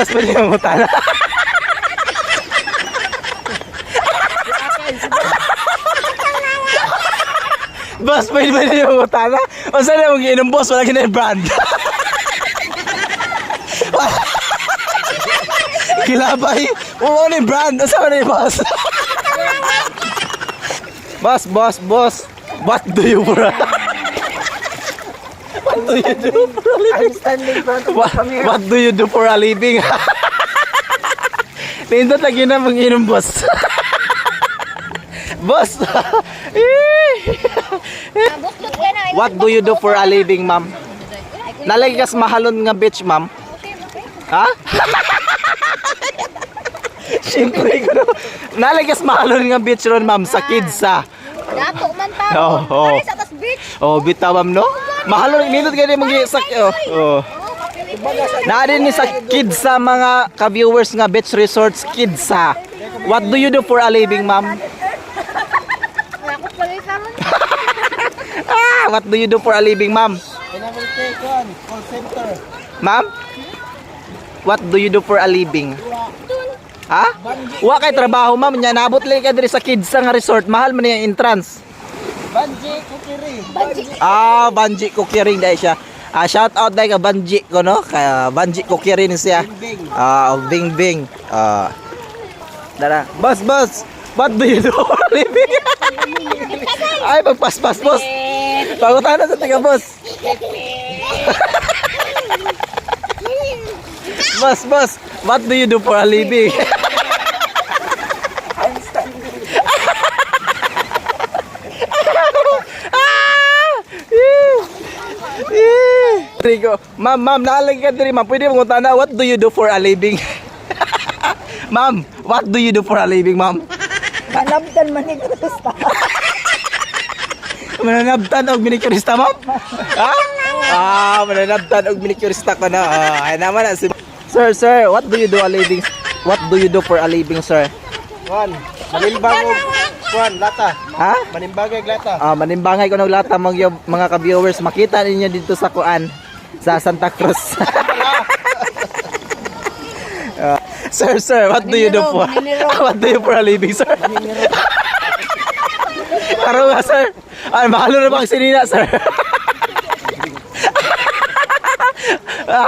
Boss, pwede mangutana. Boss, pwede ba niyo mangutana? Unsa na mong giinom, boss? Wala gina brand. Kilabay. Oo ni brand. Unsa man ni, boss? Boss, boss, boss. What do you do for a living? I'm standing in front of the camera. What do you do for a living? Nindot lagi na mag-inom, boss. Boss. Eh. Buklot ka na. What do you do for a living, ma'am? Nalagay kas mahalon nga bitch, ma'am. Ha? Siyempre ko no. Nalagay kas mahalon nga beach ron, ma'am, sa kids, ah. Dato man ta. Oo, oo. Pare sa tas beach. Oh, bitaw, ma'am, no? Mahalon nindot gani mag sa oh. Oh. Oh, kapiwi. Naa din ni sa kids sa mga ka-viewers nga beach resorts kids sa. What do you do for a living, ma'am? Ako pala karon. Ah, what do you do for a living, ma'am? Call center. Ma'am? What do you do for a living? Ha? Wa kay trabaho, ma'am. Nya nabot lang ka diri sa kids nga resort. Mahal man yung entrance. Banji Kukiri. Banji. Ah, Banji Kukiring dahil siya. Ah, shout out dahil ka Banji ko no. Kaya Banji Kukiring siya. Bing. Ah, og Bing Bing. Ah. Dara. Boss, boss. What do you do for a living? Ay, magpaspas, boss. Pangutana sa taga, boss. Boss, boss. What do you do for a living? I'm standing. Ah! Eh! Eh! Rico, ma'am, ma'am, naalagay ka diri, ma'am. Pwede mong utana, what do you do for a living? Ma'am, what do you do for a living, ma'am? Manabtan man ni Krista. Mananabtan og minicurista, ma'am? Ha? Ah, mananabtan og minicurista ko na. Ah, ay naman na si Sir, sir, what do you do a living? What do you do for a living, sir? Juan, manimbang og Juan, lata. Ha? Manimbangay lata. Ah, manimbangay ko ng lata mga ka-viewers. Makita ninyo dito sa kuan sa Santa Cruz. Ah, sir, sir, what do you for a living, sir? Karo nga, sir. Ay, mahalo na ba ang sinina, sir? Ah,